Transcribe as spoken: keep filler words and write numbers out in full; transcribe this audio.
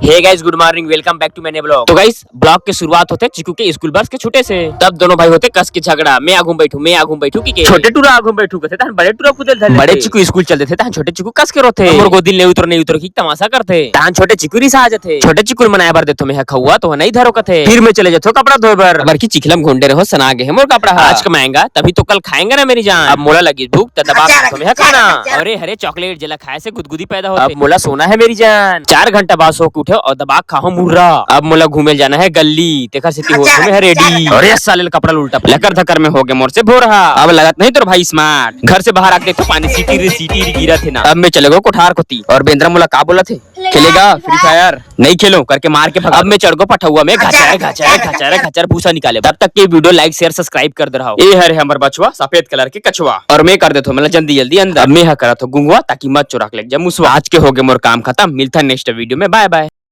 Hey guys, good morning, welcome back to my new vlog। तो गाइस, blog के शुरुआत होथे चिकू के स्कूल बस के छूटे से। तब दोनों भाई होथे कस के झगड़ा, मैं आगू में बैठू, मैं आगू में बैठू की के। छोटे टूरा आगू में बैठू कथे, तहान बड़े टूरा कूदे ल धर लेथे। बड़े चिकू स्कूल चल देथे, तहान छोटे चिकू कस के रोथे। मोर गोदी ले उतर नहीं उतर की तमाशा करथे। तहान छोटे चिकू रिसा आ जाथे। छोटे चिकू ल मनाए बर देथो मैं ह खउआ, तो ह नहीं धरो कथे। फिर मैं चले जाथो कपड़ा धोए बर। बर की चिखला म घोंडे रहो, सना गे हे मोर कपड़ा ह। आज कमाएंगा तभी तो कल खाएंगा ना मेरी जान। अब मोला लगी भूख, त दबा के देथो मैं ह खाना। अरे हरे चॉकलेट, जेला खाए से गुदगुदी पैदा होथे। अब मोला सोना है मेरी जान। चार घंटा बाद सो के उठे और दबा के खाहो मुर्रा। अब मोला घूमे जाना है गल्ली, तेखर सेती होत हूँ मैं ह रेडी। अरे साले ल कपड़ा ल उल्टा लकर धकर में हो गे मोर से भोरहा। अब लगत नहीं तोर भाई स्मार्ट। घर से बाहर आके देखो पानी सीटी रे सीटी रे गिरत हे ना। अब मैं चले गो कोठार कोती और बेंदरा मोला का बोलत हे, खेलेगा फ्री फायर? नहीं खेलो करके मार के भगा। अब मैं चढ़ गो पठौआ में, घचर घचर घचर घचर भूसा निकाले। तब तक के वीडियो लाइक शेयर सब्सक्राइब कर दे रहो। ए हरे हमर बछवा सफेद कलर के कछुआ और मैं कर देथो मतलब जल्दी जल्दी अंदर। अब मैं ह करत हो गुंगवा ताकि मत चोरा के ले जा मुसवा। आज के हो गे मोर काम खत्म, मिलता नेक्स्ट वीडियो में, बाय बाय।